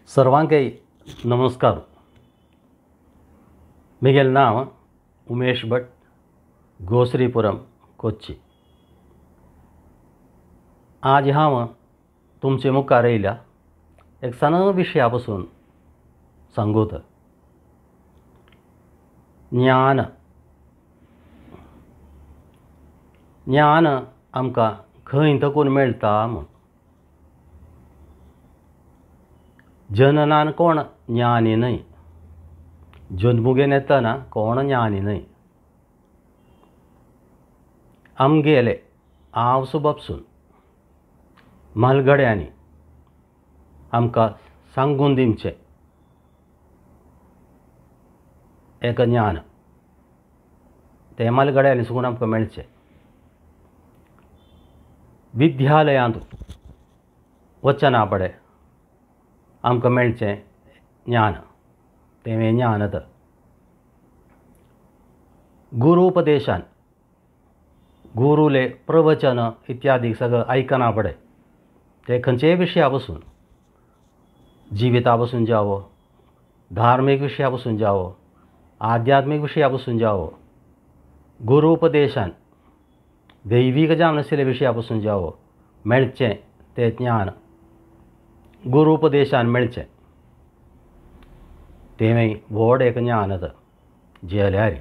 सर्वांकय नमस्कार। मिगेल नाम उमेश भट, गोसरीपुरम, कोच्ची। आज हांव तुमचे मुखार येयल्या एक सान विशया पसून सांगूत। ज्ञान ज्ञान आमकां खंय थकून मेळटा म्हूण। जननान कोण ज्ञानी न्हय, जन्मुगेन येतना कोण ज्ञानी न्हय। आमगेले आवसो बापसून म्हालगड्यांनी आमकां सांगून दिवचें एक ज्ञान, तें म्हालगड्यांनी सुकून आमकां मेळचें। विद्यालयांत वचना पडे आमकां मेळचें ज्ञान, तें ज्ञान तर गुरुपदेशान, गुरुले प्रवचन इत्यादी सगळं आयकना पडे। ते खंयचेय विशया पसून, जिविता पसून जावो, धार्मीक विशया पसून जावो, आध्यात्मीक विशया पसून जावो, गुरुपदेशान दैवीक जावन आशिल्ल्या विशया पसून जावो, मेळचें तें ज्ञान गुरुपदेशान मेळचें तें व्हड एक ज्ञान तर जाल्यार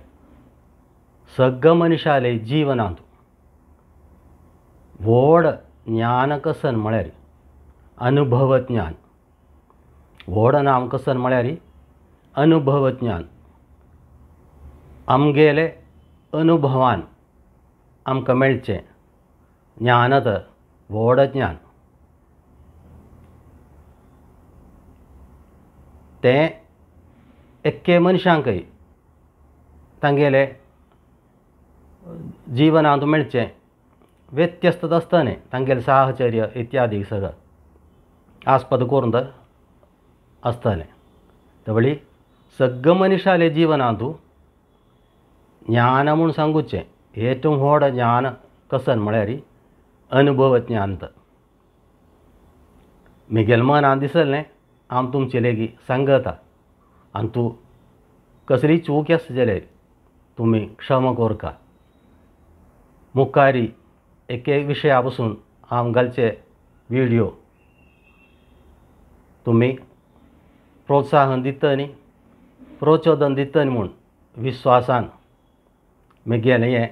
सगळ्या मनशाले जिवनांत व्हड ज्ञान कसन म्हळ्यार अनुभवज्ञान। व्हड नाम कसन म्हळ्यार अनुभवज्ञान। आमगेले अनुभवान आमकां मेळचें ज्ञान तर व्हड ज्ञान, तें एक्के मनशांकय तांगेले जिवनांत मेळचें व्यत्यस्त आसतलें, तांगेलें साहचर्य इत्यादी सगळं आस्पद करून तर आसतलें। तवळी सगळ्या मनशाले जिवनांत ज्ञान म्हूण सांगुचें हेतून व्हड ज्ञान कसन म्हळ्यार अनुभवज्ञान तर मिगेल मनान दिसलें हांव तुमचे लेगीत सांगता आनी तूं कसली चूक आसा जाल्यार तुमी क्षमा करका। मुखारी एक एक विशया पसून हांव घालचे विडियो तुमी प्रोत्साहन दितली, प्रोचोदन दितली म्हूण विश्वासान म्हगेलें हें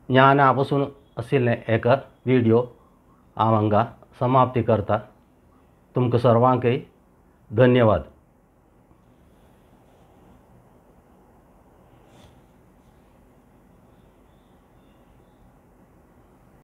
ज्ञाना पसून आशिल्लें एक विडियो हांव हांगा समाप्ती करता। तुमकां सर्वांकय धन्यवाद।